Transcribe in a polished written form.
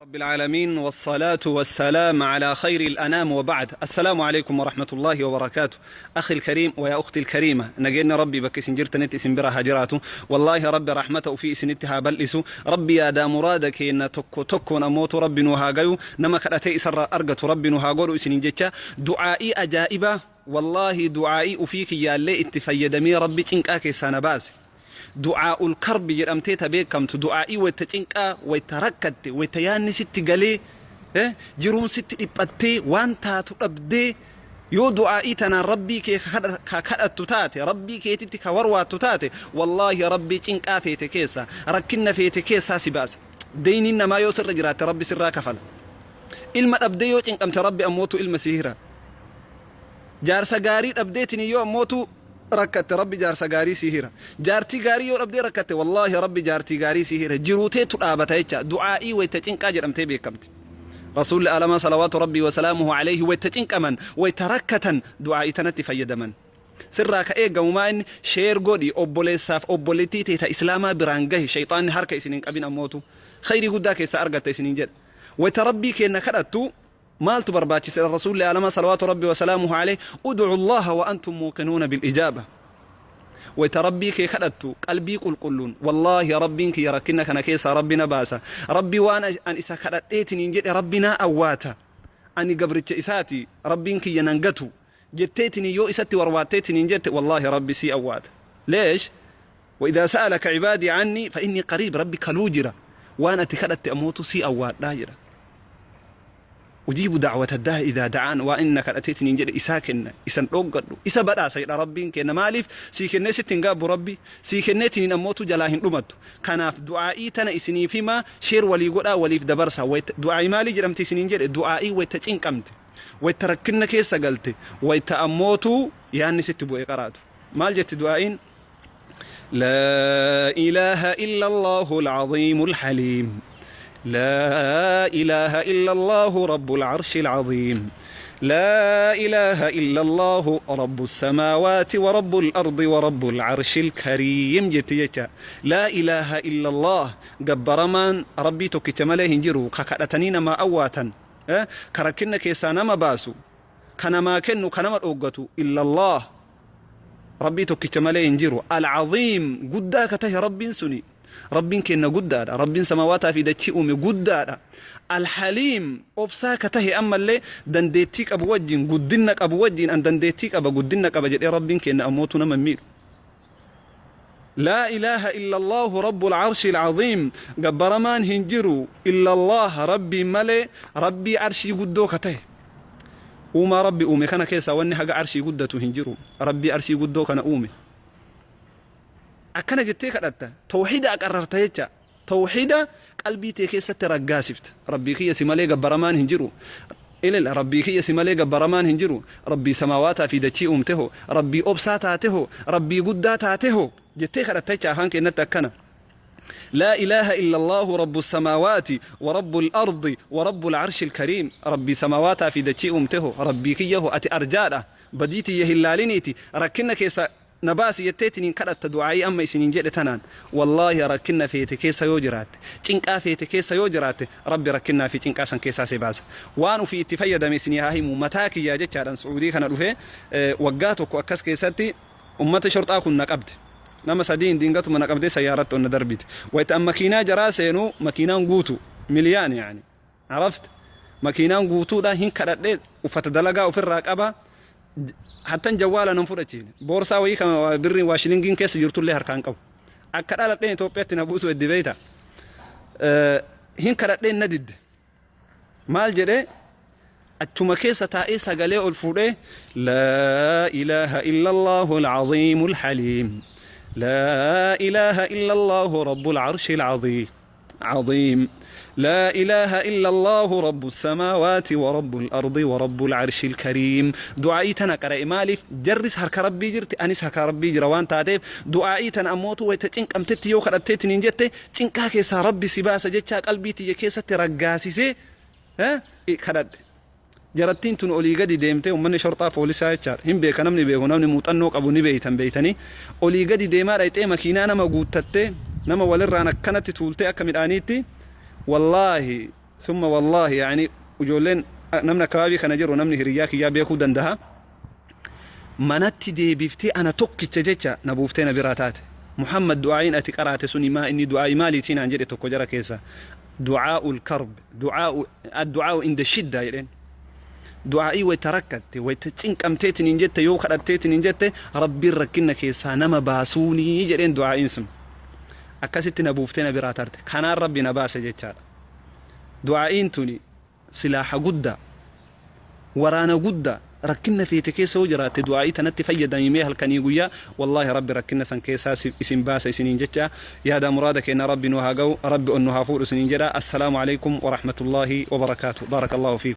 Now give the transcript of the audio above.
رب العالمين والصلاة والسلام على خير الأنام وبعد. السلام عليكم ورحمة الله وبركاته. أخي الكريم ويا أختي الكريمة، nageenni Rabbii bakka isin jirtanitti isin bira haa jiraatu. Wallaahi Rabbi rahmata ofii isinitti haa bal'isu. Rabbi yaadaa muraada keenna tokko tokkoon ammootu Rabbi nu haa gayu. Nama kadhatee isarraa argatu Rabbi nu haa godhu isiniin jecha. Du'aa'ii ajaa'ibaa, wallaahi du'aa'ii ufii kiyyaallee itti fayyadamee Rabbi cinqaa keessaa na baase. Du'aa'ul karbi jedhamtee ta beekamtu, du'aa'ii wayta cinqaa, wayta rakkatte, wayta yaanni sitti galee, jiruun sitti dhiphattee, waan taatu dhabdee, yoo du'aa'ii tanaan Rabbii kee ka kadhattu taate, Rabbii keetitti ka warwaattu taate, wallaahi Rabbii cinqaa feete keessaa, rakkinna feete keessaa si baasa. Deyniin namaa yoo sirra jiraatte, Rabbi sirraa kafala. Ilma dhabdee yoo cinqamte, Rabbi ammootu ilma si hira. Jaarsa gaarii dhabdeetiin yoo ammootu rakkatte, Rabbi jaarsa gaarii sii hira. Jaartii gaarii yoo dhabdee rakkatte, wallaahi Rabbi jaartii gaarii sii hira. Jiruu teetu dhaabata jecha. Du'aa'ii wayta cinqaa jedhamtee beekamti. Rasuulli alamaa salawaatu Rabbii wasalaamuhu alayhi wayta cinqaman, wayta rakkatan, du'aa'ii tanatti fayyadaman. Sirraa ka eegamu maa inni? Share godhi, obboleessaaf obboleettii teeta islaamaa biraan gahi. Shayxaanni harka isin hin qabin. Ammootu khayrii guddaa keessaa argatta isiniin jedha. Wayta Rabbii keenna kadhattu maaltu barbaachisa? Rasuulli alamaa salawaatu Rabbii wasalaamuhu alayhi, "Udcu Allaha wa antum muuqinuuna bil-ijaaba." Wayta Rabbii kee kadhattu qalbii qulqulluun, wallaahi Rabbiin kiyya rakkina kana keessaa Rabbi na baasa, Rabbi waan an isa kadhadheetiniin jedhe Rabbi naa awwaata, ani gabricha isaati, Rabbiin kiyya nan gatu jetteetiniin yoo isatti warwaatteetiniin jette, wallaahi Rabbi sii awwaata. Leesh? "وإذا سألك عبادي عني فإني قريب." Rabbi kaluu jira, waan ati kadhatte ammootu sii awwaadhaa jedha. "أجيب دعوة الداع إذا دعان." Waan inni na kadhateetiniin jedhe isaa kenna, isan dhooggadhu, isa badhaasa jedha Rabbiin kenna. Maaliif sii kennee sitti hin gaabbu? Rabbi sii kenneetiniin ammootu jalaa hin dhumattu. Kanaaf du'aa'ii tana isiniif himaa, share walii godhaa, waliif dabarsa. Du'aa'ii maalii jedhamti isiniin jedhe? Du'aa'ii wayta cinqamte, wayta rakkinna keessa galte, wayta ammootu yaanni sitti bu'e qaraatu. Maal jetti du'aa'iin? لا إله إلا الله العظيم الحليم، لا إله إلا الله رب العرش العظيم، لا إله إلا الله رب السماوات ورب الأرض ورب العرش الكريم jetti jecha. لا إله إلا الله, gabbaramaan Rabbii tokkicha malee hin jiru, ka kadhatanii namaa awwaatan, ka rakkinna keessaa nama baasu, ka namaa kennu, ka nama dhooggatu, إلا الله, Rabbii tokkicha malee hin jiru. العظيم, guddaa ka tahe Rabbiin suni, Rabbiin kenna guddaadha. Rabbiin samawaataa fi dachii uume guddaadha. الحليم, obsaa ka tahe, ammallee dandeettii qabu wajjin, guddinna qabu wajjin, an dandeettii qaba, guddinna qaba jedhee Rabbiin kenna ammootu nama hin miidhu. لا إله إلا الله رب العرش العظيم, gabbaramaan hin jiru إلا الله, Rabbii malee, Rabbii arshii guddoo ka tahe. Uumaa Rabbi uume kana keessaa wanni haga arshii guddatu hin jiru. Rabbii arshii guddoo kana uume. Akkana jettee kadhatta. Tawxiida aqarrarta jecha. Tawxiida qalbii tee keessatti raggaasifta. Rabbii kiyya, si malee gabbaramaan hin jiru. Ilil, Rabbii kiyya, si malee gabbaramaan hin jiru. Rabbii samaawaataa fi dachii uumte hoo, Rabbii obsaa taate hoo, Rabbii guddaa taate hoo jettee kadhatta jecha afaan keenyatti akkana. لا إله إلا الله رب السماوات ورب الأرض ورب العرش الكريم. Rabbii samawaataa fi dachii uumteho, Rabbii kiyyaho, ati arjaadha, badiitiyya hin laaliniiti rakkina keessa na baasi jetteetiniin kadhatta. Du'aa'ii amma isiniin jedhe tanaan, wallaahi rakkinna feete keessa yoo jiraatte, cinqaa feete keessa yoo jiraatte, Rabbi rakkinnaa fi cinqaa san keessaa si baasa. Waan ufii itti fayyadame isinii haa himu. Mataa kiyyaa jechaadhaan Su'uudii kana dhufee waggaa tokko akkas keessatti ummata shorxaa kun na qabde. Nama sadiin dingatuma na qabdee sayyaaratti onna darbite. Wayita an makiinaa jaraa seenu, makiinaan guutu مليان يعني, عرفت? Makiinaan guutuudha. Hin kadhadhe, uffata dalagaa ofirraa qaba, hattan jawwaala nan fudhachiifne, boorsaa wayii kan birriin waa shilingiin keessa jirtullee harkaan qabu. Akka dhaladheen Itoophiyaatti na buusu eddi beeyta. Hin kadhadheen, na didde. Maal jedhee? Achuma keessa taa'ee sagalee ol fuudhee, "لا إله إلا الله العظيم الحليم، لا إله إلا الله رب العرش العظيم عظيم، لا إله إلا الله رب السماوات ورب الأرض ورب العرش الكريم." Du'aa'ii tana qara'e. Maaliif? Jarris harka Rabbii jirti, anis harka Rabbii jira waan taateef, du'aa'ii tana ammootu wayta cinqamtetti yoo kadhatteetiin hin jette, cinqaa keessaa Rabbi si baasa jechaa qalbii tiyya keessatti raggaasisee kadhadhe. Jarattiin tun olii gadi deemtee, uummanni shorxaa poolisaa jechaadha. Hin beeka namni beeku, namni muuxannoo qabu ni beeytan beeytanii. Olii gadi deemaa dhayxee makiinaa nama guuttattee, nama walirraan akkanatti tuultee akka midhaaniitti, wallaahi. Summa wallaahi yaani ijoolleen namni akkabaabii kana jiru namni hiriyyaa kiyyaa beekuu dandaha. Manatti deebiftee ana tokkicha jecha na buuftee na biraa taate. Muhammad, du'aa'iin ati qaraate suni maa inni du'aa'ii maaliitii naan jedhe tokko jara keessa. Du'aa'ul karb, du'aa'u addu'aa'u inda shiddaa jedheen. Du'aa'ii wayta rakkatte, wayta cinqamteetiin hin jette, yoo kadhatteetiin hin jette, Rabbiin rakkinna keessaa nama baasuunii jedheen du'aa'iin sun. Akkasitti na buuftee na biraa tarte. Kanaan Rabbi na baase jechaadha. Du'aa'iin tuni silaaha guddaa, waraana guddaa, rakkinna feete keessa yoo jiraatte du'aa'ii tanatti fayyadami mee halkanii guyyaa, wallaahi Rabbi rakkinna san keessaa isin baasa isiniin jecha. Yaada muraada keenna Rabbi nu haa ga'u, Rabbi ol nu haa fuudhu isiniin jedha. Assalaamu alaikum warahmatullaahi wabarakaatu. Barakallahu fiikum.